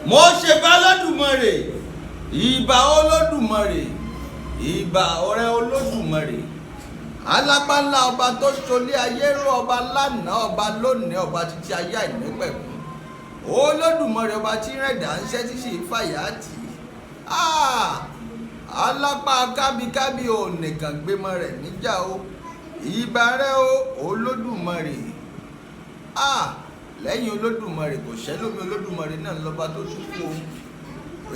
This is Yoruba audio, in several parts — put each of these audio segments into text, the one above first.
Mo ṣe bá Olódùmarè, ìbà Olódùmarè, ìbà ọ̀rẹ́ Olódùmarè, alápálá, ọba tó ṣolé ayé ró, ọba lánàá, ọba lónìí, ọba títí ayé àìnípẹ̀kun, Olódùmarè, ọba tí rẹ̀dá ń ṣẹ́ tí sì fàyà tì í, alápá kábíkábí ò nìkan gbémọ rẹ̀ níjà o. Ìbà rẹ o, Olódùmarè. Lẹ́yìn Olódùmarè, kò sẹ́lómi. Olódùmarè náà lọ́ba tó tún kú o.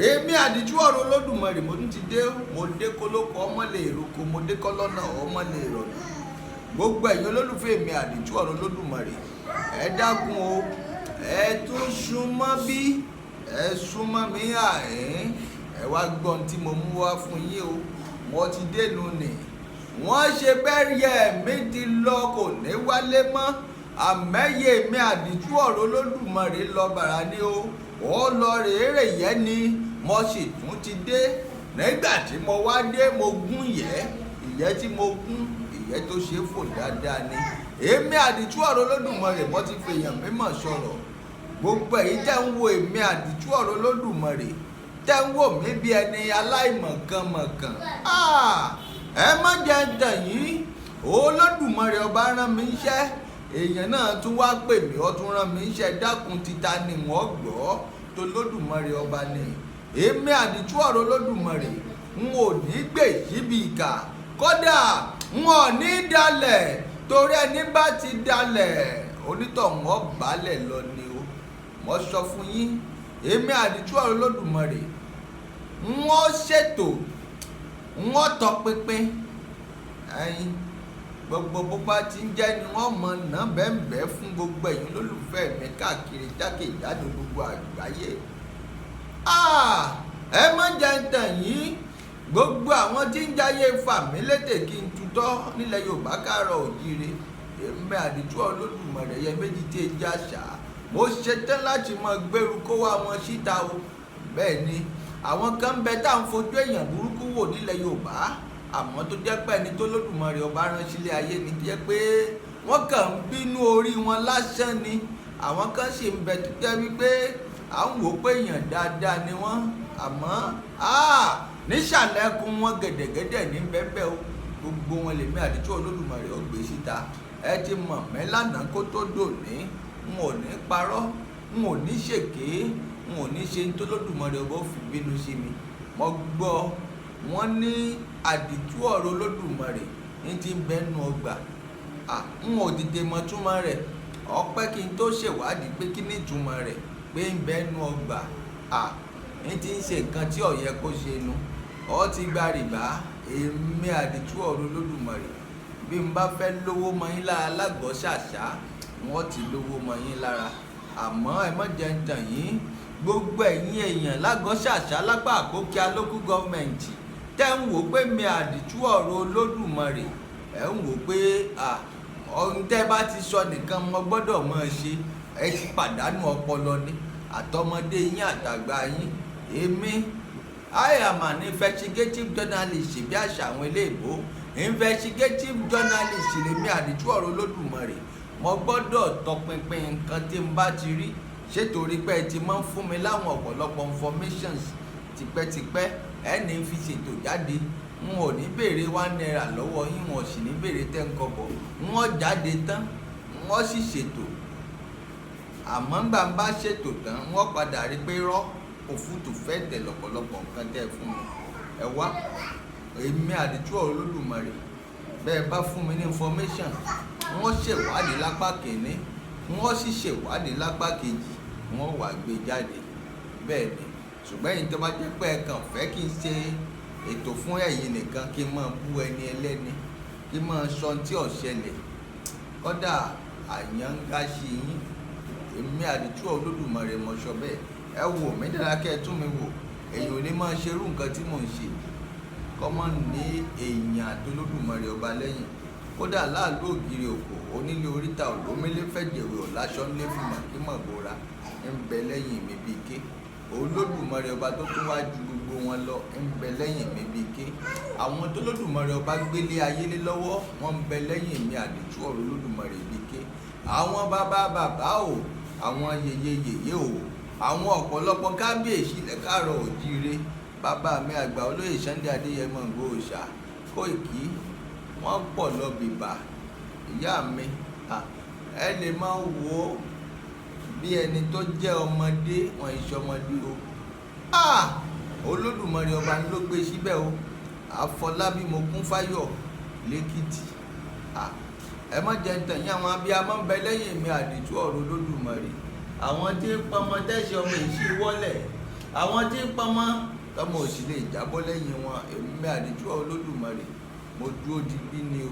Èmi àdìjú ọ̀rọ̀ Olódùmarè, mo tún ti dé. Mo dé kólókó ọmọ lè roko, mo dé kọ́lọ́nà ọmọ lè rọ̀nà. Gbogbo ẹ̀yin olólùfẹ́ mi, àdìjú ọ̀rọ̀ Olódùmarè, ẹ dákun o, ẹ tún súnmọ́ bí, ẹ súnmọ́ mi àhín, ẹ wá gbọ́n tí mo mú wá fún yín o. Mo ti dénú nì wọ́n ṣe bẹ́ẹ̀ yẹ mi ti lọ, kò ní wálé mọ́. Àmẹ́yẹ mi àdìjú ọ̀rọ̀ Olódùmarè lọ bàrà ni o, ó lọ rèérè yẹ́ ni. Mo sì tún ti dé. Nígbà tí mo wá dé, mo gún yẹ́ ìyẹ́ tí mo gún, ìyẹ́ tó ṣe é fò dáadáa ni. Èmi àdìjú ọ̀rọ̀ Olódùmarè, mo ti fèèyàn mímọ̀ sọ̀rọ̀. Gbogbo èyí tẹ́ ń wo èmi àdìjú ọ̀rọ̀ Olódùmarè, tẹ́ ń wò mí bí ẹni aláìmọ̀kànmọ̀kàn, ẹ má jẹ́ ń tàn yín. Olódùmarè ọba rán mi iṣẹ́, èèyàn náà tún wá pè mí, ó tún rán mi iṣẹ́. Dákun, títa ni wọ́n gbọ́ tó Lódùmarè ọba ni. Èmi àdìtú ọ̀rọ̀ Olódùmarè, n ò ní gbè síbi ìkà, kódà n ò ní dalẹ̀, torí ẹni bá ti dalẹ̀, onítọ̀hún ó balẹ̀ lọ ni o. Mo sọ fún yín, èmi àdìtú ọ̀rọ̀ Olódùmarè, n ó ṣètò, n ó tọpinpin ẹyin gbogbo bó bá ti ń jẹ́ ni wọ́n mọ̀ ná bẹ́ẹ̀nbẹ́ẹ́ fún gbogbo ẹ̀yin olólùfẹ́ mi káàkiri jákèjádò gbogbo àgbáyé. Ẹ má jẹ́ ń tàn yín. Gbogbo àwọn tí ń jáyé fàmí létè kí n tutọ́ nílẹ̀ Yorùbá káàárọ̀ òjíire, èmi àdìtú Olódùmarè ẹyẹ méjì tí ẹ já ṣá, mo ṣetán láti mọ gbèrú kó wá wọn síta o. Bẹ́ẹ̀ ni, àwọn kan ń bẹ tá à ń fojú èèyàn burúkú wò nílẹ̀ Yorùbá, àmọ́ tó jẹ́ pé ẹni tó Lódùmarè ọba rán sílé ayé ni, jẹ́ pé wọ́n kàn ń bínú orí wọn lásán ni. Àwọn kan sì ń bẹ tó jẹ́ wípé à ń wò pé èèyàn dáadáa ni wọ́n, àmọ́ nísàlẹ̀ ẹkùn wọn, gẹ̀dẹ̀gẹ̀dẹ̀ ní bẹ́ẹ̀ o. Gbogbo wọn lèmi àdìtú Olódùmarè ó gbé síta. Ẹ ti mọ̀ mí lánàá kó tó dòní. N ò ní parọ́, n ò ní ṣèké, n ò ní ṣe tó Lódùmarè ọba ó fi bínú sí mi. Mo gbọ́ wọ́n ní àdìtú ọ̀rọ̀ Olódùmarè ní ti ń bẹ́nu ọgbà. N ò tètè mọ̀ túmọ̀ rẹ̀. Ọpẹ́ kí n tó ṣèwádìí pé kí ní ìtumọ̀ rẹ̀ pé ń bẹ́nu ọgbà. Ní ti ń ṣe nǹkan tí ó yẹ kó ṣe nu, ọ ti gba rìbá. Èmi àdìtú ọ̀rọ̀ Olódùmarè, bí n bá fẹ́ lówó mọ́ yín lára lágọ̀ọ́ ṣàṣà, wọ́n ti lówó mọ́ yín lára. Àmọ́ ẹ má jẹ́ ń tàn yín. Gbogbo ẹ̀yin èèyàn lágọ̀ọ́ ṣàṣà, lápá Àpókíà Local Government, tẹ́ ń wò pé mi àdìtú ọ̀rọ̀ Olódùmarè, ẹ̀ ń wò pé ohun tẹ́ bá ti sọ nìkan mo gbọ́dọ̀ mọ̀ ṣe, ẹ ti pàdánù ọpọlọ ni, àtọmọdé yín àtàgbà yín. Èmi, I am an investigative journalist, bí àṣà àwọn eléèbó. Investigative journalist lèmi àdìtú ọ̀rọ̀ Olódùmarè. Mo gbọ́dọ̀ tọpinpin nǹkan tí n bá ti rí. Ṣé torí pé ẹ ti máa ń fún mi láwọn ọ̀pọ̀lọpọ̀ informations tipẹ́tipẹ́, ẹni fi ṣètò jáde, n ò ní béèrè ₦1 lọ́wọ́ yín, wọn ò sì ní béèrè 10 kọ́bọ̀. Wọ́n jáde tán, wọ́n sì ṣètò. Àmọ́ ńgbà ń bá ṣètò tán, wọ́n padà rí pé rọ́ òfútù fẹ́ tẹ̀ lọ́pọ̀lọpọ̀ nǹkan tẹ́ ẹ fún mi. Ẹ wá, èmi àdìtú ọ̀rọ̀ Olódùmarè, bẹ́ẹ̀ bá fún mi ní information, wọ́n ṣèwádìí lápá kìíní, wọ́n sì ṣèwádìí lápá kejì, wọ́n wá gbé jáde. Bẹ́ẹ̀ ni. Ṣùgbọ́n ẹ̀yin tó bá jẹ́ pé ẹ kàn fẹ́ kí n ṣe ètò fún ẹ̀yin nìkan, kí n máa bú ẹni ẹlẹ́ni, kí n máa sọ ohun tí ò ṣẹlẹ̀, kódà àyànga sí yín. Èmi àdìtú Olódùmarè mo sọ bẹ́ẹ̀. Ẹ wò mí dára, kẹ́ ẹ tún mi wò. Èyàn ò ní máa ṣerú nǹkan tí mò ń ṣe kọ́ mọ́ ní èèyàn àti Olódùmarè ọba lẹ́yìn. Kódà láàlú ògiri òkò, onílé oríta òlómílé fẹ̀jẹ̀wé ọ̀làṣọ́ ńlé fìmọ̀ kí mọ̀ bora ń bẹ lẹ́yìn mi bíi ké. Olódùmarè ọba tó tún wá ju gbogbo wọn lọ ń bẹ lẹ́yìn mi bíi ké. Àwọn tó Lódùmarè ọba gbélé ayé lé lọ́wọ́, wọ́n ń bẹ lẹ́yìn mi àdìtú ọ̀rọ̀ Olódùmarè bíi ké. Àwọn bàbá bàbá o, àwọn yèyé yèyé o. Àwọn ọ̀pọ̀lọpọ̀ kábíyèsí ilẹ̀ káàárọ̀ òjíire, bàbá mi àgbà olóyè Sunday Adéyẹmọ Ìgbòho Òòṣà, Kóìkí, wọ́n pọ̀ lọ bìbà. Ìyá mi, ẹ lè máa wò ó bí ẹni tó jẹ́ ọmọdé, wọn ìṣe ọmọdé o. Olódùmarè ọba ló gbé síbẹ̀ o. Àfọlábí Mokúnfáyọ̀ lẹ́kìtì. Ẹ má jẹ́ ń tàn yín, àwọn abiyamọ ń bẹ lẹ́yìn mi àdìtú ọ̀rọ̀ Olódùmarè. Àwọn tí ń pọnmọ tẹ́sí ọmọ èsì wọ́lẹ̀, àwọn tí ń pọnmọ tọmọ òsì lè jábọ́ lẹ́yìn wọn. Èmi àdìtú Olódùmarè, mo dúró digbí ni o.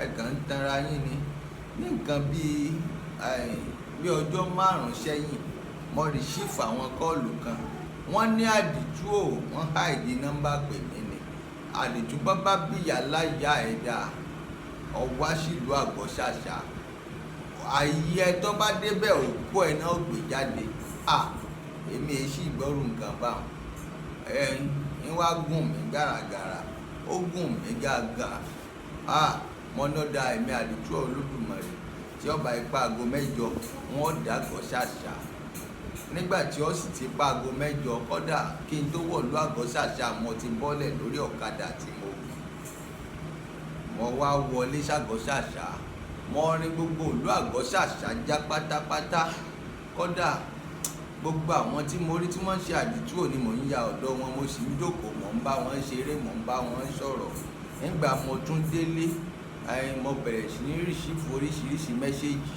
Ẹ kàn ń tanra yín ni. Ní nǹkan bí ọjọ́ 5 sẹ́yìn, mo rìsífù àwọn kọ́ọ̀lù kan. Wọ́n ní àdìtú o, wọ́n háìdí nọ́mbà pè mí ni. Àdìtú bábá bí ìyá láyà ẹ̀dá ọwá sílùú Àgọ́ṣàṣà. Ayé ẹ tó bá débẹ̀ òkú ẹ náà gbé jáde. Èmi èé sì gbọ́rù nǹkan báwọn. Ń wá gùn mí gàràgàrà, ó gùn mí gàgà. Mo ná da èmi àdìtú Olódùmarè tí ó bá ipá aago 8, wọ́n dà Àgọ́ṣàṣà. Nígbà tí ó sì ti pa aago 8, kódà kí n tó wọ̀lú Àgọ́ṣàṣà, mo ti bọ́lẹ̀ lórí ọ̀kadà tí mo gùn. Mo wá wọlé ṣàgọ́ṣàṣà, mo rin gbogbo ìlú Àgọ́ṣàṣà já pátápátá. Kódà gbogbo àwọn tí mo rí tí wọ́n ṣe àdìtú òní, mò ń ya ọ̀dọ̀ wọn, mo sì ń jókòó, mò ń bá wọn ṣeré, mò ń bá wọn sọ̀rọ̀. Nígbà mo tún délé, mo bẹ̀rẹ̀ sí ní rìsífù oríṣiríṣi mẹ́séjì.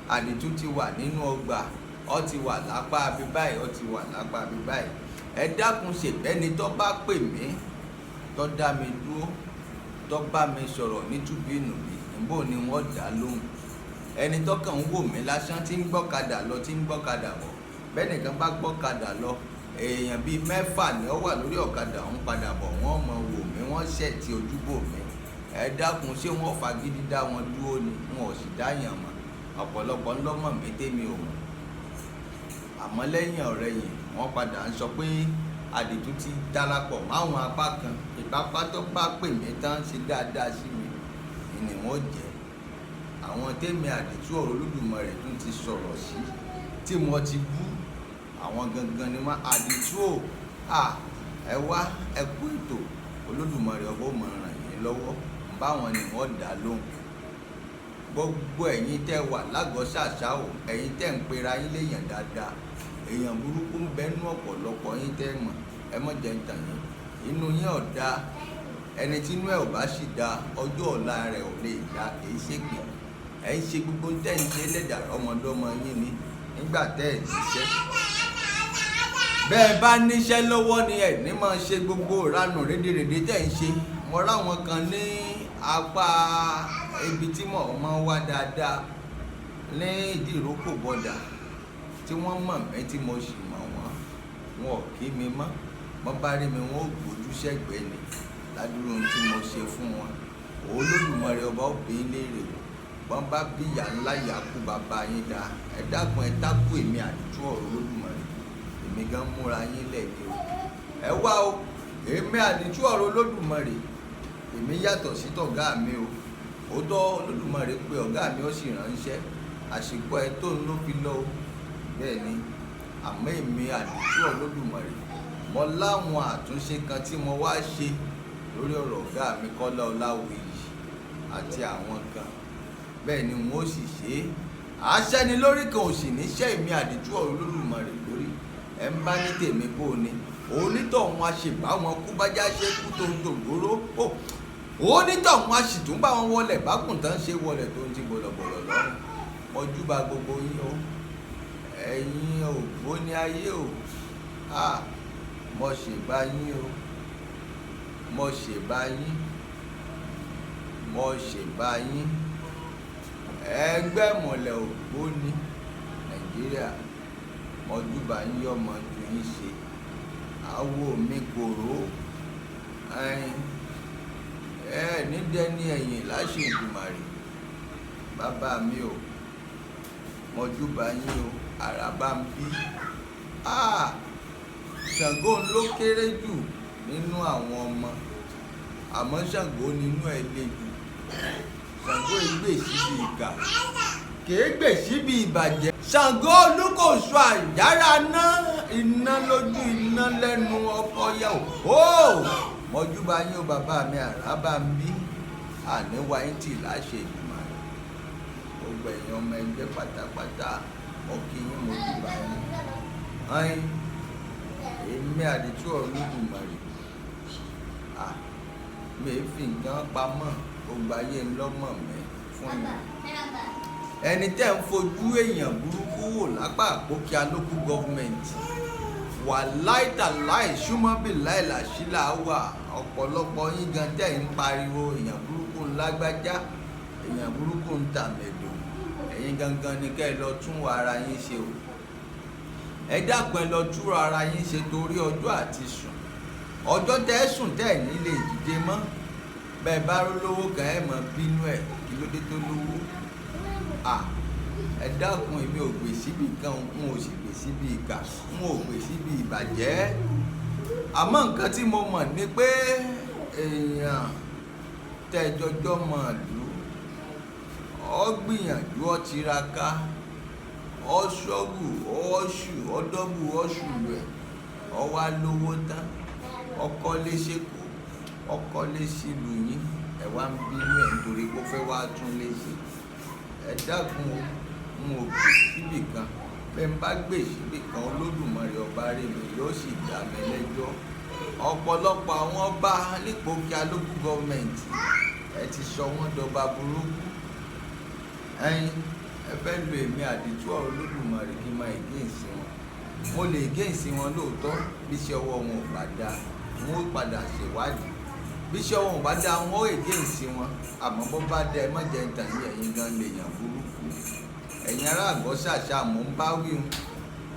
Àdìtú ti wà nínú ọgbà, ó ti wà lápá abí báyìí, ó ti wà lápá abí báyìí. Ẹ dákun, ṣèbẹ́ni tó bá pè mí, tó dá mi dúró, tó bá mi sọ̀rọ̀ ní tùbínùbí, níbo ni wọ́n dá lóhùn? Ẹni tó kàn ń wò mí lásán tí ń gbọ́kadà lọ, tí ń gbọ́kadà bọ̀. Bẹ́ẹ̀ nìkan bá gbọ́kadà lọ, èèyàn bíi 6 ni ó wà lórí ọ̀kadà ń padà bọ̀, wọ́n mọ̀ wò mí, wọ́n ṣẹ̀ tí ojúbò mi. Ẹ dákun, ṣé wọ́n fagídí dá wọn dúró ni? Wọn ò sì dáyàn mọ̀. Ọ̀pọ̀lọpọ̀ ńlọ́mọ̀ mi tèmi ò mọ̀. Àmọ́ lẹ́yìn ọ̀rẹ́ yìí, wọ́n padà ń sọ pé àdìtú ti darapọ̀ máwọn apá kan. Ìpápá tó bá pè mí tán ṣe dáadáa sí mi ni wọ́n jẹ́. Àwọn tèmi àdìtú ọ̀rọ̀ Olódùmarè tún ti sọ̀rọ̀ sí, tí mo ti bú, àwọn gangan ni wọ́n àdìtú o. Ẹ wá, ẹ kú ètò, Olódùmarè ọba ó máa ràn yín lọ́wọ́. Báwọn ni wọ́n dá lóhùn. Gbogbo ẹ̀yin tẹ́ wà lágọ́ṣàṣà o, ẹ̀yin tẹ́ ń pera yín léèyàn dáadáa, èèyàn burúkú ń bẹ nú ọ̀pọ̀lọpọ̀ yín tẹ́ mọ̀. Ẹ má jẹ́ ń tàn yín. Inú yín ò dá. Ẹni tí inú ẹ̀ ò bá sì dá, ọjọ́ ọ̀la rẹ̀ ò lè dá, kì í ṣe pé. Ẹ ń ṣe gbogbo tẹ́ ń ṣe lẹ́dàá ọmọdọ́mọ yín ni nígbà tẹ́ ẹ̀ níṣẹ́. Bẹ́ẹ̀ bá níṣẹ́ lọ́wọ́ ni ẹ̀ ní máa ṣe gbogbo ìranù rédèrèdè tẹ́ ń ṣe. Mo ráwọn kan ní apá ibi tí mò ń máa wá dáadáa ní Ìdíròkò bọ́dà tí wọ́n mọ̀ mí tí mo sì mọ̀ wọ́n. Wọn ò kí mi mọ́. Wọ́n bá rí mi, wọ́n ó gbójú sẹ́gbẹ̀ẹ́ ni ládùrú ohun tí mo ṣe fún wọn. Olódùmarè ọba ó bi yín léèrè o. Wọ́n bá bí ìyá ńlá ìyá kú bàbá yín dá. Ẹ dákun, ẹ tákù èmi àdìtú ọ̀rọ̀ Olódùmarè. Èmi gan múra yín lẹ̀ ni o. Ẹ wá o, èmi àdìtú ọ̀rọ̀ Olódùmarè. Èmi yàtọ̀ sí tọ̀gá mi o. Òótọ́ Olódùmarè pé ọ̀gá mi ó sì ránṣẹ́. Àsìkò ẹ tó ń ló fi lọ o. Bẹ́ẹ̀ ni, àmọ́ èmi àdìtú Olódùmarè, mo láwọn àtúnṣe kan tí mo wá ṣe lórí ọ̀rọ̀ ọ̀gá mi Kọ́lá Ọláwuyì àti àwọn kan. Bẹ́ẹ̀ ni wọ́n ó sì ṣe é. Àṣẹ́ni lórí kan ò sì ní ṣẹ́ èmi àdìtú ọ̀rọ̀ Olódùmarè lórí. Ẹ ń bá ní tèmi bó ni. Onítọ̀hún a ṣe bá wọn kú bájá ṣe kú tó ń dògbòrò. Onítọ̀hún a sì tún bá wọn wọlẹ̀ bákùn tán ṣe wọlẹ̀ tó ń ti bọ̀lọ̀bọ̀lọ̀ lọ́rùn. Mo júbà gbogbo yín o. Ẹ̀yin ògbóni ayé o. Mo ṣèbá yín o. Mo ṣèbá yín. Mo ṣèbá yín. Ẹgbẹ́ ìmọ̀lẹ̀ ògbóni Nàìjíríà, mo júbà yín, yọmọ ju yín ṣe. Awo mi kòró. Ẹ ní dẹ́ni ẹ̀yìn láṣẹ Èdùmàrè. Bàbá mi o, mo júbà yín o. Àràbá ń bí. Ṣàngó ló kéré jù nínú àwọn ọmọ. Àmọ́ Ṣàngó nínú ẹ̀ le jù. Ṣàngó ègbè síbi ìkà, kèé gbè síbi ìbàjẹ́. Ṣàngó Olúkòso àyàrá ná iná lójú iná lẹ́nu ọkọ yẹ o. Mọ́júbà yín o bàbá mi, àràbà ń bí àníwá yín tì láṣẹ ìgbìmọ̀ rẹ̀. Gbogbo ẹ̀yin ọmọ ẹgbẹ́ pátápátá, mo kí yín, mọ́júbà yín. Ẹ̀yin èmi àdìtú Olódùmarè, mi ò fi nǹkan pamọ́, gbogbo ayé ńlọ́mọ̀ mi fún mi. Ẹni tẹ́ ń fojú èèyàn burúkú wò lápá Àpókíà local government, wàláì tàláì súnmọ́bì láìláṣílà wà. Ọ̀pọ̀lọpọ̀ yín gan tẹ́ ń pariwo èèyàn burúkú ńlágbájá, èèyàn burúkú ń tàmẹ̀dò, ẹ̀yin gangan ni kẹ́ ẹ lọ tún ara yín ṣe o. Ẹ dákun, ẹ lọ tún ara yín ṣe torí ọjọ́ àti sùn. Ọjọ́ tẹ́ ẹ sùn tẹ́ ẹ̀ ní lè dìde mọ́. Bẹ́ẹ̀ bá lówó kan, ẹ mọ̀ bínú ẹ̀, kí ló dé tó lówó? Ẹ dákun, èmi ò gbè síbi kan, n ò sì gbè síbi ìkà, n ò gbè síbi ìbàjẹ́. Àmọ́ nǹkan tí mo mọ̀ ni pé èèyàn tẹ́jọjọ́ mọ̀ lù ọ́, gbìyànjú, ọ́ tiraka, ọ́ ṣọ́gù, ọ́ ṣù, ọ́ dọ́bù, ọ́ ṣù rẹ̀, ọ́ wá lówó tán, ọkọ lè ṣekú, ọkọ lè sílùú yín, ẹ wá ń bínú ẹ̀ nítorí pé ó fẹ́ wá tún lè ṣe. Ẹ dákun o, n ò gbè síbì kan. Bẹ́ẹ̀ ń bá gbè síbì kan, Olódùmarè ọba rẹ̀ mi yóò sì dá mi lẹ́jọ́. Ọ̀pọ̀lọpọ̀ àwọn ọba nípòkíà local government, ẹ ti sọ wọ́n dọba burúkú. Ẹ̀yin ẹ fẹ́ lo èmi àdìtú ọ̀rọ̀ Olódùmarè kí n máa against wọn. Mo lè against wọn lóòótọ́. Bí iṣẹ́ ọwọ́ wọn ò bá dáa, wọn ó padà ṣèwádìí. Bí iṣẹ́ ọwọ́ wọn ò bá dáa, wọn ó against wọn. Àmọ́ bó bá dá, ẹ má jẹ́ ń tàn yín, ẹ̀yin gan lèèyàn burúkú. Ẹ̀yin ará àgọ́ ṣàṣà, mò ń bá wí hun.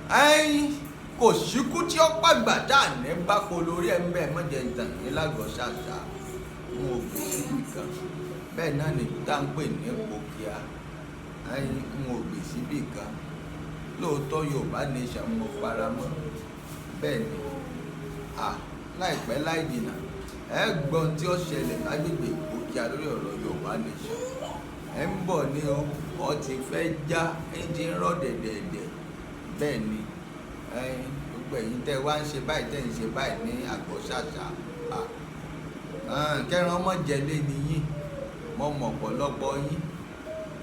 Ẹ̀yin kò síkú tí ó pàgbà tá à ní bá po lórí ẹ̀ ń bẹ́ẹ̀. Má jẹ́ ń tàn yín, lágọ̀ọ́ ṣàṣà, n ò gbé síbì kan. Bẹ́ẹ̀ náà ní tá à ń pè ní Pòkíà. Ẹ̀yin n ò gbé síbì kan. Lóòótọ́, Yorùbá nation mo fara mọ́. Bẹ́ẹ̀ ni, láìpẹ́ láì jìnnà, ẹ gbọ́n tí ó ṣẹlẹ̀ lágbègbè Ìpókíà lórí ọ̀rọ̀ Yorùbá nation. Ẹ ń bọ̀ ní o, ọ ti fẹ́ já, ń ti ń rọ̀ dẹ̀dẹ̀dẹ̀. Bẹ́ẹ̀ ni, ẹ̀yin gbogbo ẹ̀yin tẹ́ wá ń ṣe báyìí, tẹ́ ń ṣe báyìí ní Àgọ́ ṣàṣà, kẹran ọmọ jẹlé ni yín. Mo mọ̀ ọ̀pọ̀lọpọ̀ yín.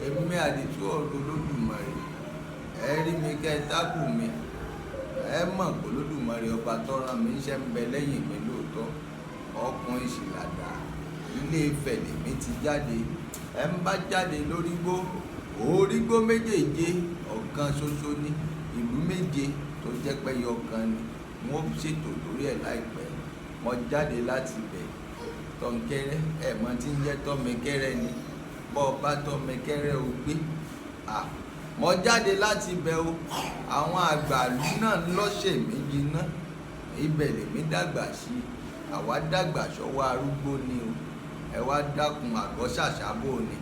Èmi àdìtú ọ̀rọ̀ Olódùmarè, ẹ rí mi kẹ́ ẹ tákù mi, ẹ mọ̀ pé Olódùmarè ọba tó rán mi iṣẹ́ ń bẹ lẹ́yìn mi lóòótọ́. Ọkùnrin sì làdá. Ilé Ifẹ̀ lèmi ti jáde. Ẹ ń bá jáde lórígbó, orígbó méjèèje, ọ̀kan ṣoṣo ní ìlú méje tó jẹ́ pé yọkan ni wọ́n ṣètò lórí ẹ̀ láìpẹ́. Mo jáde láti ibẹ̀. Tọ̀nkẹ́rẹ́, ẹ̀ mọ̀ tí ń jẹ́ tọ́mikẹ́rẹ́ ni. Bọ́ ọ bá tọ́mikẹ́rẹ́, o gbé. Mo jáde láti ibẹ̀ o. Àwọn àgbàlú náà lọ́sẹ̀ méjì náà, ibẹ̀ lèmi dàgbà sí. Àwa dàgbà sọ́wọ́ arúgbó ni o. Ẹ wá dákun, àgọ́ ṣàṣà bò ni?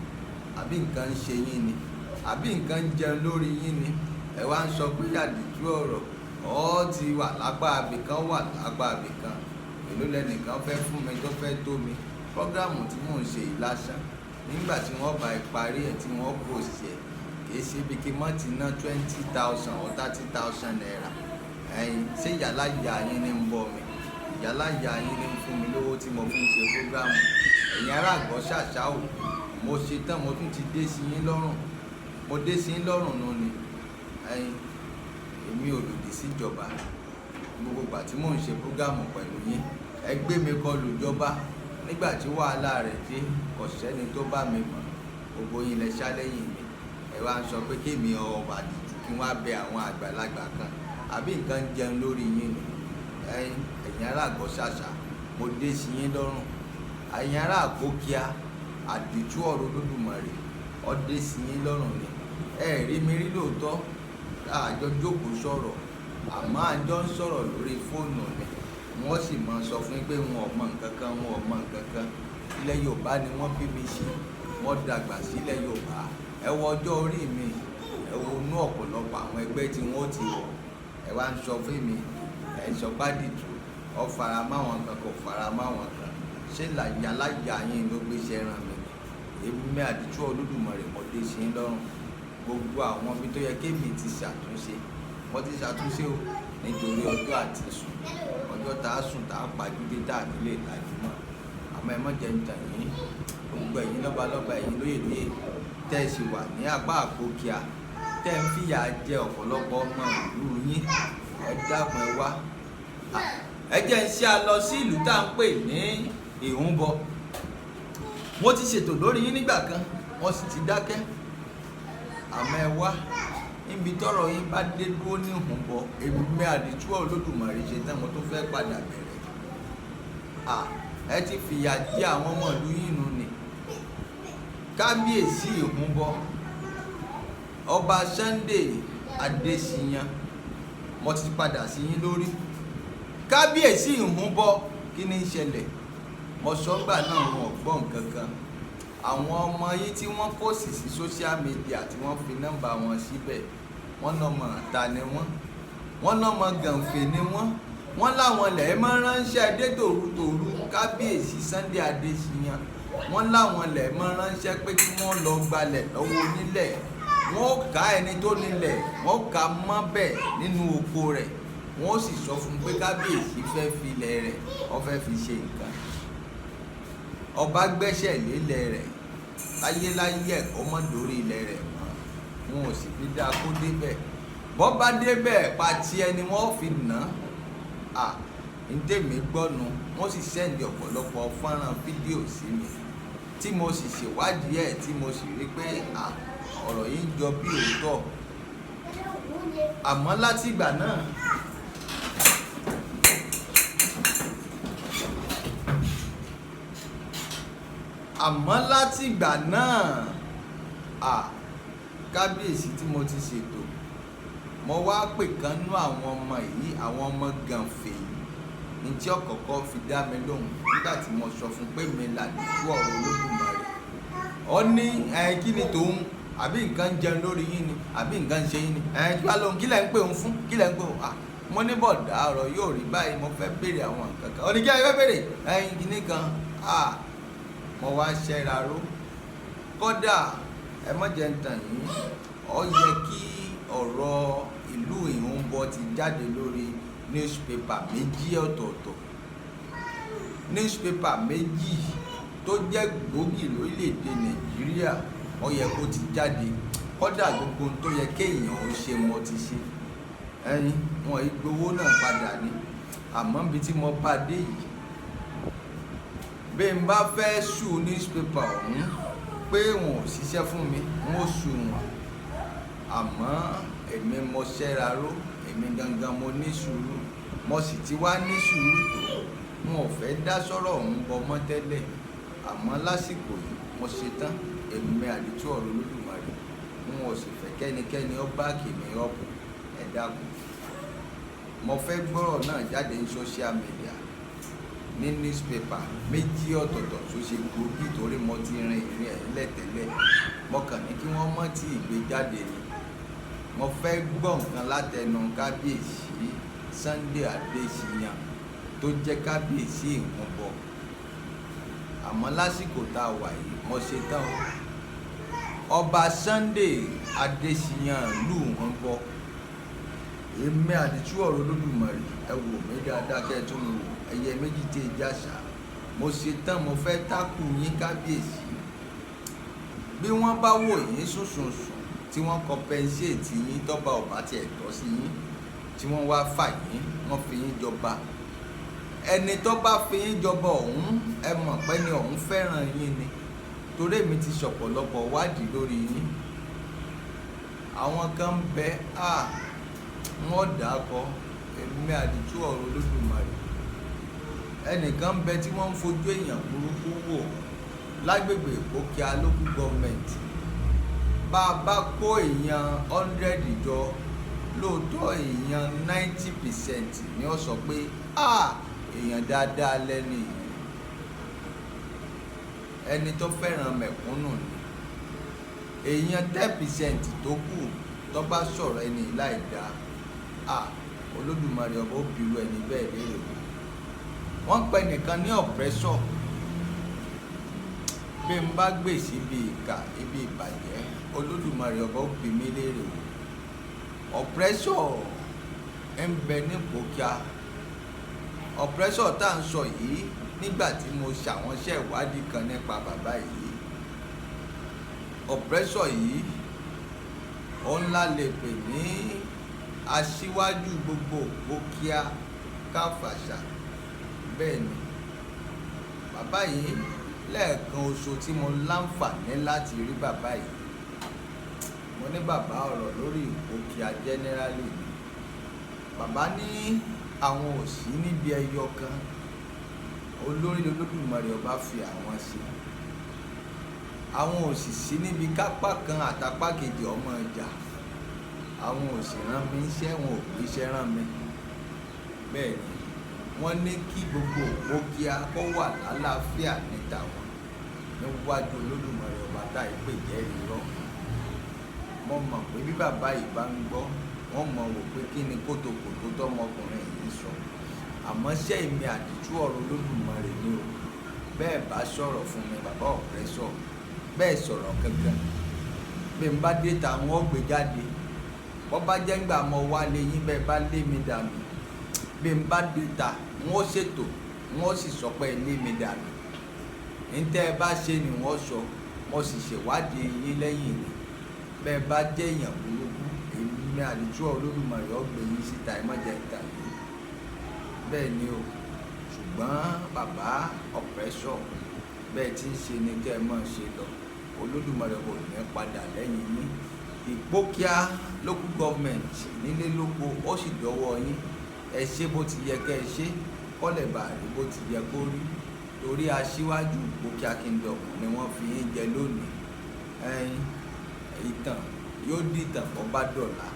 Àbí nǹkan ń ṣe yín ni? Àbí nǹkan ń jẹun lórí yín ni? Ẹ wá ń sọ pé àdìtú ọ̀rọ̀ ọ ti wà lápá abìkan, wà lápá abìkan. Èló lẹnìkan fẹ́ fún mi tó fẹ́ tó mi? Program tí mò ń ṣe yìí lásán, nígbà tí wọ́n bá parí ẹ̀, tí wọ́n post ẹ̀, kì í ṣe bí kí mọ́ ti ná 20,000 or 30,000 naira. Ẹ̀yin ṣé yàrá ìyá yín ní ń bọ̀ mi? Yàrá ìyá yín ní ń fún mi lówó tí mo fi ń ṣe program? Ẹ̀yin ará àgọ́ ṣàṣà o, mo ṣe tán, mo tún ti dé sí yín lọ́rùn. Mo dé sí yín lọ́rùn nù ni. Ẹ̀yin èmi ò lòdì síjọba. Gbogbo ìgbà tí mò ń ṣe program pẹ̀lú yín, ẹ gbé mi kọlù ìjọba. Nígbà tí wàhálà rẹ̀ dé, kò sẹ́ni tó bá mi mọ̀. Gbogbo yín lẹ ṣá lẹ́yìn mi. Ẹ wá ń sọ pé kémi ọba àdìtú kí wọ́n á bẹ àwọn àgbàlagbà kan. Àbí nǹkan ń jẹun lórí yín ni? Ẹ̀yin ẹ̀yin ará àgọ́ ṣàṣà, mo dé sí yín lọ́rùn. Ẹ̀yin ará Àpókíà, àdìtú ọ̀rọ̀ Olódùmarè ó dé sí yín lọ́rùn ni. Ẹ rí mi rí lóòótọ́, àjọ jókòó sọ̀rọ̀, àmọ́ àjọ ń sọ̀rọ̀ lórí fóònù ni. Wọ́n sì máa sọ fún yín pé wọn ò mọ nǹkan kan, wọn ò mọ nǹkan kan. Ilẹ̀ Yorùbá ni wọ́n bí mi sí, wọ́n dàgbà sílẹ̀ Yorùbá. Ẹ wo ọjọ́ orí mi, ẹ wo inú ọ̀pọ̀lọpọ̀ àwọn ẹgbẹ́ tí wọ́n ti wọ̀. Ẹ wá ń sọ fún mi, ẹ sọ pádìtú ọ fara máwọn kan, kò fara máwọn kan. Ṣé làyàláyà yín ló gbéṣẹ́ ràn mí ni? Èmi àdìtú Olódùmarè, mo dé sí yín lọ́rùn. Gbogbo àwọn ibi tó yẹ kémi ti ṣàtúnṣe, wọ́n ti ṣàtúnṣe o, nítorí ọjọ́ àti sùn, ọjọ́ tá a sùn tá a pàjùdé tá a nílé ìtajú mọ́. Àmọ́ ẹ má jẹ́ ń tàn yín, gbogbo ẹ̀yin lọ́balọ́ba, ẹ̀yin lóyè lóyè tẹ́ ẹ sì wà ní apá Àpókíà, tẹ́ ẹ ń fìyà jẹ ọ̀pọ̀lọpọ̀ ọmọ ìlú yín, ẹ dákun, ẹ wá. Ẹ jẹ́ ń ṣe a lọ sí ìlú tá à ń pè ní Ìhúnbọ. Mo ti ṣètò lórí yín nígbà kan, wọ́n sì ti dákẹ́. Àmọ́ ẹ wá, níbi tọ́rọ̀ yín bá dé dúró ní Ìhúnbọ, èmi àdìtú Olódùmarè ṣe tán, mo tún fẹ́ padà bẹ̀rẹ̀. Ẹ ti fìyà jẹ àwọn ọmọ ìlú yín nù ni. Kábíyèsí Ìhúnbọ, Ọba Sunday Adéṣíyàn, mo ti padà sí yín lórí. Kábíyèsí Ìhúnbọ, kí ni ń ṣẹlẹ̀? Mo sọ gbà náà, wọn ò gbọ́ nǹkan kan. Àwọn ọmọ yín tí wọ́n post sí social media, tí wọ́n fi nọ́mbà wọn síbẹ̀, wọ́n lọ́mọ ta ni wọ́n, wọ́n lọ́mọ gànfẹ̀ ni wọ́n, wọ́n láwọn lẹ̀ máa ránṣẹ́ dé tòrutòru. Kábíyèsí Sunday Adéṣíyàn, wọ́n láwọn lẹ̀ máa ránṣẹ́ pé kí wọ́n lọ gbalẹ̀ lọ́wọ́ onílẹ̀. Wọ́n ó ká ẹni tó nílẹ̀, wọ́n ó ká mọ́ bẹ́ẹ̀ nínú oko rẹ̀, wọ́n ó sì sọ fún un pé kábíyèsí fẹ́ fi ilẹ̀ rẹ̀, ó fẹ́ fi ṣe nǹkan. Ọba gbẹ́sẹ̀ lélẹ̀ rẹ̀ láyéláyé, ẹ̀kọ́ mọ́ lórí ilẹ̀ rẹ̀ mọ́, wọn ò sì fi dáa kó débẹ̀. Bọ́ bá débẹ̀, pati ẹni wọ́n fi nà á. Ntẹ̀mí gbọ́nu, wọ́n sì send ọ̀pọ̀lọpọ̀ fọ́nrán fídíò sí mi, tí mo sì ṣèwádìí ẹ̀, tí mo sì rí pé ọ̀rọ̀ yìí ń jọ bí òótọ́. Àmọ́ látìgbà náà, àmọ́ látìgbà náà, kábíyèsí, tí mo ti ṣètò, mo wá pè kan nú àwọn ọmọ yìí, àwọn ọmọ gànfè yìí, ní tí ọ̀kọ̀ọ̀kọ̀ fi dá mi lóhùn nígbà tí mo sọ fún pé mi làdìtú ọ̀rọ̀ Olódùmarè. Ó ní ẹ kí ni tòun, àbí nǹkan ń jẹun lórí yín ni, àbí nǹkan ń ṣe yín ni? Ẹ kí wàá lóhùn, kí lẹ̀ ń pè òun fún, kí lẹ̀ ń pè òun? Mo ní bọ̀dá, ọ̀rọ̀ yóò rí báyìí, mo fẹ́ béèrè àwọn nǹkan kan. Ó ní kí ẹ fẹ́ béèrè ẹyin kìíní kan. Mo wá ṣẹ́ra ró. Kódà ẹ má jẹ́ ń tàn yín, ó yẹ kí ọ̀rọ̀ ìlú Ìhúnbọ ti jáde lórí newspaper méjì ọ̀tọ̀ọ̀tọ̀, newspaper méjì tó jẹ́ gbòógì lórílẹ̀‐èdè Nàìjíríà, ó yẹ kó ti jáde. Kódà gbogbo ohun tó yẹ kéèyàn ó ṣe, mo ti ṣe. Ẹyin wọn ì gbowó náà padà ni. Àmọ́ níbi tí mo bá dé yìí, bí n bá fẹ́ sue newspaper ọ̀hún pé wọn ò ṣiṣẹ́ fún mi, wọn ò sue wọn. Àmọ́ èmi mo ṣẹ́ra ró, èmi gangan mo ní sùúrù, mo sì ti wá ní sùúrù tó. Wọn ò fẹ́ dá sọ́rọ̀ ọ̀hún bọ mọ́ tẹ́lẹ̀, àmọ́ lásìkò yìí mo ṣetán. Èmi àdìtú ọ̀rọ̀ Olódùmarè, wọn ò sì fẹ́ kẹ́nikẹ́ni ó back mi up. Ẹ dákun, mo fẹ́ gbọ́rọ̀ náà jáde ní social media, ní newspaper méjì ọ̀tọ̀ọ̀tọ̀ tó ṣe gbòógì, torí mo ti rin ìrìn ẹ̀ lẹ́tẹ̀lẹ̀. Mo kàn ní kí wọ́n mọ̀ tí ìgbé jáde ni. Mo fẹ́ gbọ́ nǹkan látẹnu kábíyèsí Sunday Adéṣíyàn tó jẹ́ kábíyèsí Ìhúnbọ. Àmọ́ lásìkò tá a wà yìí, mo ṣe tán o. Ọba Sunday Adéṣíyàn ìlú Ìhúnbọ, èmi àdìtú ọ̀rọ̀ Olódùmarè, ẹ wò mí dáadáa kẹ́ ẹ tún mi wò, ẹyẹ méjì tí ì jàṣà. Mo ṣe tán, mo fẹ́ tákù yín kábíyèsí. Bí wọ́n bá wò yín sùnsùnsùn, tí wọ́n compensate yín, tọ́ba ọba tiẹ̀ tọ́ sí yín, tí wọ́n wá fà yín, wọ́n fi yín jọba, ẹni tó bá fi yín jọba ọ̀hún, ẹ mọ̀ pé ni ọ̀hún fẹ́ràn yín ni, torí èmi ti ṣọ̀pọ̀lọpọ̀ wádìí lórí yín. Àwọn kan ń bẹ, wọ́n dà á kọ. Èmi àdìtú ọ̀rọ̀ Olódùmarè, ẹnìkan ń bẹ tí wọ́n ń fojú èèyàn burúkú wò lágbègbè Ìpókíà Local Government. Bá a bá kó èèyàn 100 jọ, lóòótọ́ èèyàn 90% ni ó sọ pé èèyàn dáadáa lẹ́nu yìí, ẹni tó fẹ́ràn mẹ̀kúnnù ni. Èèyàn 10% tó kù tó bá sọ̀rọ̀ ẹni láì dáa, Olódùmarè ọba ó bi irú ẹni bẹ́ẹ̀ léèrè o. Wọ́n pe nìkan ní oppressor. Bí n bá gbè síbi ìkà, ibi ìbàjẹ́, Olódùmarè ọba ó bi mí léèrè o. Oppressor ń bẹ ní Ìpókíà. Oppressor tá à ń sọ yìí, nígbà tí mo ṣàwọn iṣẹ́ ìwádìí kan nípa bàbá yìí, oppressor yìí, òun la lè pè ní aṣíwájú gbogbo Ìpókíà káfàṣà. Bẹ́ẹ̀ ni, bàbá yìí, lẹ́ẹ̀kan oṣù tí mo láǹfààní láti rí bàbá yìí, mo ní, "Bàbá, ọ̀rọ̀ lórí Ìpókíà generally ni." Bàbá ní àwọn ò sí níbi ẹyọ kan, olórí Olódùmarè ọba fi àwọn sí, àwọn ò sì sí níbi kápá kan àtàpá kejì ọmọ ìjà, àwọn ò sì rán mi iṣẹ́, wọn ò gbéṣẹ́ rán mi. Bẹ́ẹ̀ ni, wọ́n ní kí gbogbo Ìpókíà kó wà lálàáfíà níta wọn níwájú Olódùmarè ọba tá ìpè jẹ́rìí irọ́. Mo mọ̀ pé bí bàbá yìí bá ń gbọ́, wọ́n mọ̀ wò pé kí ni kótókòtó tọmọkùnrin yìí sọ. Àmọ́ ṣé èmi àdìtú ọ̀rọ̀ Olódùmarè ni o. Bẹ́ẹ̀ bá sọ̀rọ̀ fún mi, bàbá oppressor, bẹ́ẹ̀ sọ̀rọ̀ kankan, bí n bá dé ta, wọn gbé jáde. Bọ́ bá jẹ́ ńgbà mọ́ wá lé yín, bẹ́ẹ̀ bá lé mi dànù, bí n bá dé ta, wọn ó ṣètò, wọn ó sì sọ pé lé mi dànù. Ntẹ́ ẹ bá ṣe ni wọ́n sọ. Mo sì ṣèwádìí yín lẹ́yìn ni. Bẹ́ẹ̀ bá jẹ́ èèyàn burúkú, èmi àdìtú Olódùmarè ó gbé yín síta. Ẹ má jẹ́ ìta yìí. Bẹ́ẹ̀ ni o. Ṣùgbọ́n bàbá oppressor, bẹ́ẹ̀ tí ń ṣe ni kẹ́ ẹ máa ṣe lọ. Olódùmarè kò ní padà lẹ́yìn yín. Ìpókíà Local Government nílé lóko, ó sì dọ́wọ́ yín. Ẹ ṣe bó ti yẹ kẹ́ ẹ ṣe, kọ́lẹ̀ bá rí bó ti yẹ kó rí, torí aṣíwájú Ìpókíà Kingdom ni wọ́n fi yín jẹ lónìí. Ẹ̀yin ìtàn yóò dìtàn bọ́ bá dọ̀la.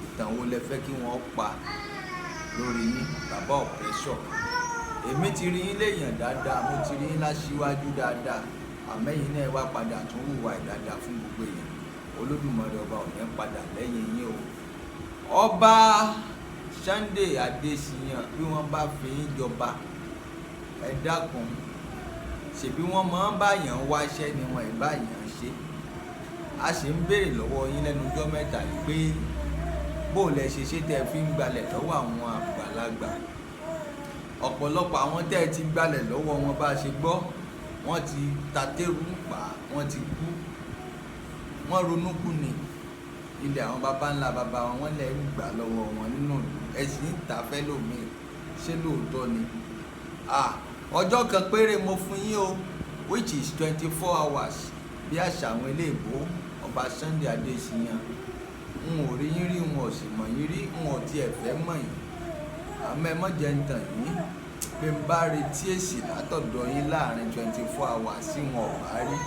Ìtàn wo lẹ fẹ́ kí wọ́n pa lórí yín, bàbá oppressor? Èmi ti rí yín léèyàn dáadáa, mo ti rí yín láṣíwájú dáadáa, àmẹ́yìn náà wá padà tún hùwà ìdáadáa fún gbogbo èèyàn. Olódùmarè ọba ò ní padà lẹ́yìn yín o. Ọba Sunday Adéṣíyàn, bí wọ́n bá fi yín jọba, ẹ dákun, ṣèbí wọ́n máa ń báyàn wáṣẹ́ ni wọ́n ì báyàn ṣe. A sì ń béèrè lọ́wọ́ yín lẹ́nu ọjọ́ mẹ́ta yìí pé bó lẹ ṣe ṣe tẹ́ ẹ fi ń gbalẹ̀ lọ́wọ́ àwọn àgbàlagbà. Ọ̀pọ̀lọpọ̀ àwọn tẹ́ ẹ ti gbalẹ̀ lọ́wọ́ wọn, bá a ṣe gbọ́, wọ́n ti tatẹ́rù ń pa, wọ́n ti kú, wọ́n ronú kú ni. Ilẹ̀ àwọn baba ńlá baba wọn, wọ́n lẹ̀ ń gbà lọ́wọ́ wọn nínú ìlú, ẹ sì ń tà fẹ́ lómi. Ṣé lóòótọ́ ni? Ah, ọjọ́ kan péré mo fún yín o, which is 24 hours bí àṣà àwọn eléèbó. Ọba Sunday Adéṣíyàn, n ò rí yín rí, n ò sì mọ̀ yín rí, n ò tiẹ̀ fẹ́ mọ̀ yín, àmọ́ ẹ mọ̀ jẹ́ ń tàn yín. Bí n bá retí èsì látọ̀dọ̀ yín láàrin 24 hours tí wọn ò bá rí,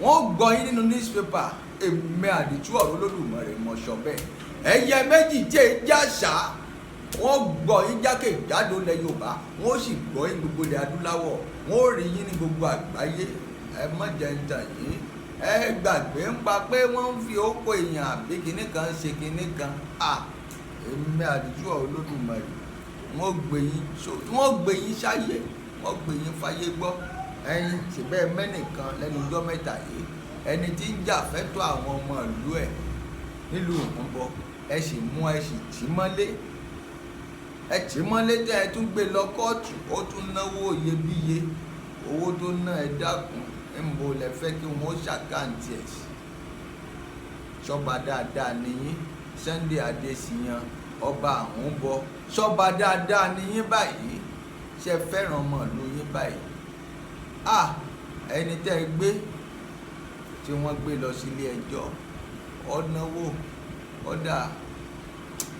wọ́n gbọ́ yín nínú newspaper. Èmi àdìtú ọ̀rọ̀ Olódùmarè mọ̀ sọ bẹ́ẹ̀. Ẹyẹ méjì tí ẹ jàṣà, wọ́n gbọ́ yín jákèjádò ilẹ̀ Yorùbá, wọ́n sì gbọ́ yín gbogbo ilẹ̀ adúláwọ̀, wọ́n ó rí yín ní gbogbo àgbáyé. Ẹ má jẹ́ ń tàn yín. Ẹ gbàgbé ń pa pé wọ́n ń fi ókó èèyàn àbí kinní kan ṣe kinní kan. À, èmi àdìtú ọ̀rọ̀ Olódùmarè, wọ́n gbé yín sáyé, wọ́n gbé yín fáyé gbọ́. Ẹ̀yin síbẹ̀ mẹ́nìkan lẹ́nu ọjọ́ mẹ́ta yìí, ẹni tí ń jà fẹ́tọ̀ àwọn ọmọ ìlú ẹ̀ nílùú Ògúnbọ, ẹ sì mú, ẹ sì tì mọ́lé, ẹ tì mọ́lé tẹ́ ẹ tún gbé lọ kóòtù, ó tún náwó iyebíye. Owó tó ná, ẹ dákun, ń bo lẹ fẹ́ kí wọ́n ṣ'account ẹ̀ sí? Ṣọba dáadáa nìyí, Sunday Adéṣíyàn, ọba àwọn bọ, ṣọba dáadáa nìyí báyìí? Ṣe fẹ́ràn ọmọ ìlú yín báyìí? Ah, ẹni tẹ́ ẹ gbé tí wọ́n gbé lọ sílé ẹjọ́, ọ̀nàwó ọ̀dà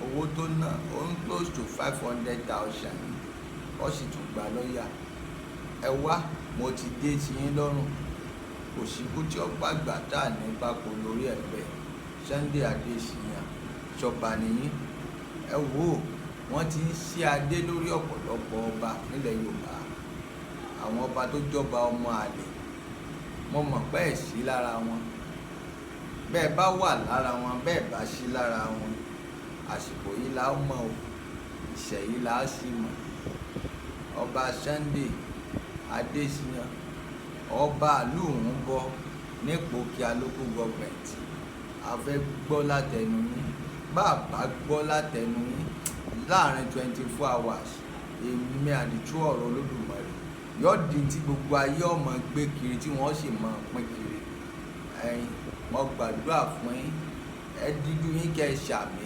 owó tó ná, ó ń close to 500,000, ó sì tún gba lọ́ọ̀yà. Ẹ wá, mo ti dé sí yín lọ́rùn. Kò síkú tí ó gbàgbà tá à ní báko lórí ẹ̀ bẹ́ẹ̀. Sunday Adéṣíyàn, ṣọba nìyí. Ẹ wò ó, wọ́n ti ń ṣí adé lórí ọ̀pọ̀lọpọ̀ ọba nílẹ̀ Yorùbá, àwọn ọba tó jọba ọmọ àlè. Mo mọ̀ pé ẹ̀ sí lára wọn. Bẹ́ẹ̀ bá wà lára wọn, bẹ́ẹ̀ bá sí lára wọn, àsìkò yìí la ó mọ̀ o, ìṣẹ̀ yìí la á sì mọ̀. Ọba Sunday Adéṣíyàn, ọba ìlú Ìrúnbọ nípòkíà Local Government, a fẹ́ gbọ́ látẹnu yín. Bá a bá gbọ́ látẹnu yín láàrin 24 hours, èmi àdìtú ọ̀rọ̀ Olódùmarè yóò di tí gbogbo ayé ọmọ gbé kiri, tí wọ́n sì máa pín kiri. Ẹ̀yin, mo gbàdúrà fún yín, ẹ díjú yín kẹ́ ẹ ṣàmì,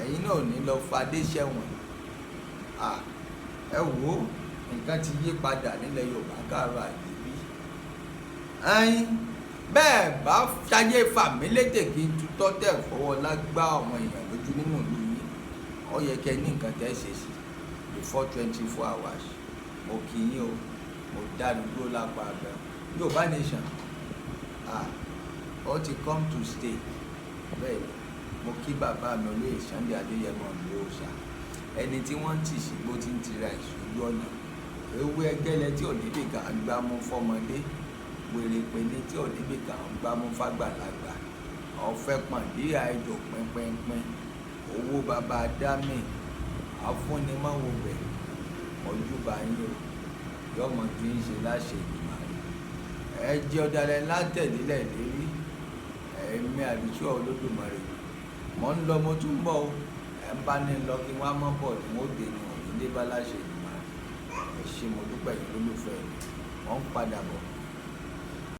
ẹ̀yin náà ò ní lọ fadé sẹ́wọ̀n. Ẹ wò ó, nǹkan ti yí padà nílẹ̀ Yorùbá káàárọ̀ àjíbí. Ẹ̀yin bẹ́ẹ̀ bá ṣayé fàmílétè kí n tutọ́ tẹ̀ fọwọ́ lágbá ọmọ èèyàn lójú nínú ìlú yín, ó yẹ kẹ́ ní nǹkan tẹ́ ṣe sí before 24 hours. Mo kí yín o, mo dánu dúró lápá abẹ. Yorùbá nation, ó ti come to stay. Bẹ́ẹ̀ ni mo kí bàbá mi, olóyè Sunday Adéyẹmọ Ìgbòho ṣá, ẹni tí wọ́n ń tì sí bó ti ń tira ìṣojú ọ̀nà ewé ẹgẹ́lẹ́ tí ò níbì kan gbámú fọmọdé, wèrè pé ní tí ò níbì kan gbámú fàgbàlagbà, ọ̀fẹ́ pọ̀ndí àìjò pínpínpín owó bàbá dámì afúnimọ̀wòbẹ̀. Ojúbà yín o, yọmọ tí ń ṣe láṣẹ ìgbìmọ̀ rẹ̀. Ẹ jẹ́ ọ̀dàlẹ̀ látẹ̀lélẹ̀ lérí ẹ̀mí àdìsú Olódùmarè. Mọ̀ ń lọ, mo tún ń bọ̀ o. Ẹ̀ ń bá ní lọ kí wọ́n á mọ́ bọ̀ ní wọ́n ó dé ní òní dé bá láṣẹ ìgbìmọ̀ rẹ̀. Ẹ ṣé, mo dúpẹ́ yín lólùfẹ́ mi. Wọ́n ń padà bọ̀.